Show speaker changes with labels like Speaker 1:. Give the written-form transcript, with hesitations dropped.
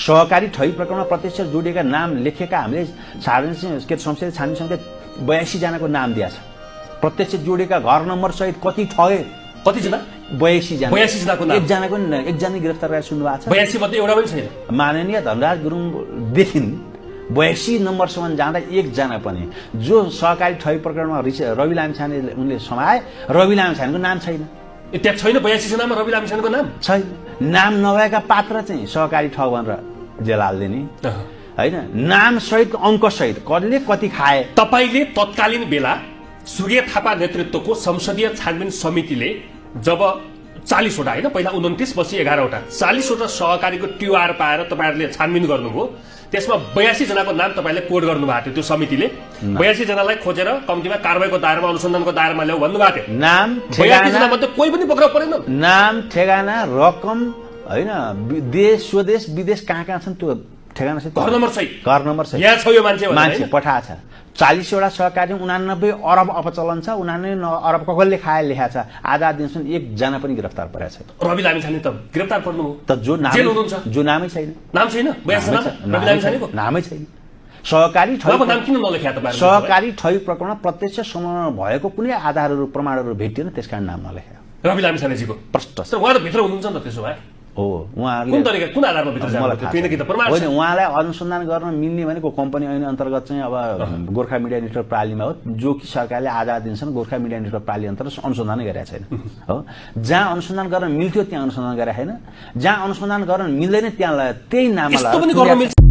Speaker 1: सहकारी ठगी प्रकरणमा प्रत्यक्ष जोडिएका नाम लेखेका हामीले सार्वजनिक संसदीय छानबिन समितिले 82 जनाको नाम दिएको छ। प्रत्यक्ष जोडिएका घर नम्बर सहित कति ठगे,
Speaker 2: कति जना?
Speaker 1: 82 जना।
Speaker 2: 82 जनाको नाम,
Speaker 1: एकजना गिरफ्तार गरेर सुन्नु भएको छ।
Speaker 2: 82 मध्ये एउटा पनि छैन।
Speaker 1: माननीय धनराज गुरुङदेखि 82 नम्बरसम्म जाँदा एकजना पनि जो सहकारी ठगी प्रकरणमा रवि लामिछाने उनले समाए, रवि लामिछानेको नाम छैन।
Speaker 2: त्यहाँ छैन 82 जनामा रवि लामिछानेको नाम
Speaker 1: छैन। नाम नभएका पात्र चाहिँ सहकारी ठग भनेर जेल हाल्दिने हैन। नाम सहित अंक सहित कसले कति खाए।
Speaker 2: तपाईले तत्कालीन बेला सूर्य थापा नेतृत्वको संसदीय छानबिन समितिले जब 40 वटा हैन, पहिला 29 पछि 11 वटा 40 वटा सहकारीको ट्युआर पाएर तपाईहरुले छानबिन गर्नुभयो। त्यसमा 82 जनाको नाम तपाईले कोड गर्नुभएको थियो। त्यो समितिले 82 जनालाई खोजेर कम्तीमा कारबाहीको दायरामा अनुसन्धानको दायरामा ल्याऊ भन्नुभएको थियो।
Speaker 1: नाम
Speaker 2: 82 जना मध्ये कोही पनि पक्राउ परेन।
Speaker 1: नाम ठेगाना रकम हैन, देश स्वदेश विदेश कहाँ छन् त्यो ठेगाना सहित,
Speaker 2: घर नम्बर सहित यहाँ छ। यो मान्छे
Speaker 1: पठाएको छ। 40 वटा सहकारी 89 अरब अपचलन छ। 89 अरब कसले खाए लेखा छ। आधा दिनसम्म एकजना पनि गिरफ्तार परेको छैन।
Speaker 2: रवि लामिछाने त गिरफ्तार पर्नु हो
Speaker 1: त जो नामै छैन।
Speaker 2: नाम छैन 82 जनामा रवि लामिछानेको
Speaker 1: नामै छैन। सहकारी ठगी
Speaker 2: नाम किन नलेख्या तपाईहरुले?
Speaker 1: सहकारी ठगी प्रकरणमा प्रत्यक्ष संलग्न भएको कुनै आधारहरू प्रमाणहरू भेटिएन, त्यसकारण नाम नलेख्या।
Speaker 2: रवि लामिछानेजीको प्रश्न सर, उहाँ त भित्र हुनुहुन्छ नि त। त्यसो भए
Speaker 1: हो, उहाँहरूले
Speaker 2: कुन तरिका कुन आधारमा भित्र जानुभयो? किनकि त प्रमाण
Speaker 1: होइन, उहाँलाई अनुसन्धान गर्न मिल्ने भनेको कम्पनी ऐन अन्तर्गत चाहिँ अब गोर्खा मिडिया नेटवर्क प्रणालीमा हो, जो कि सरकारले आधा दिनसम्म गोर्खा मिडिया नेटवर्क प्रणाली अन्तर्गत अनुसन्धानै गरेको छैन हो। जहाँ अनुसन्धान गर्न मिल्थ्यो त्यहाँ अनुसन्धान गरेको छैन, जहाँ अनुसन्धान गर्न मिल्दैन त्यहाँ त्यही नामलाई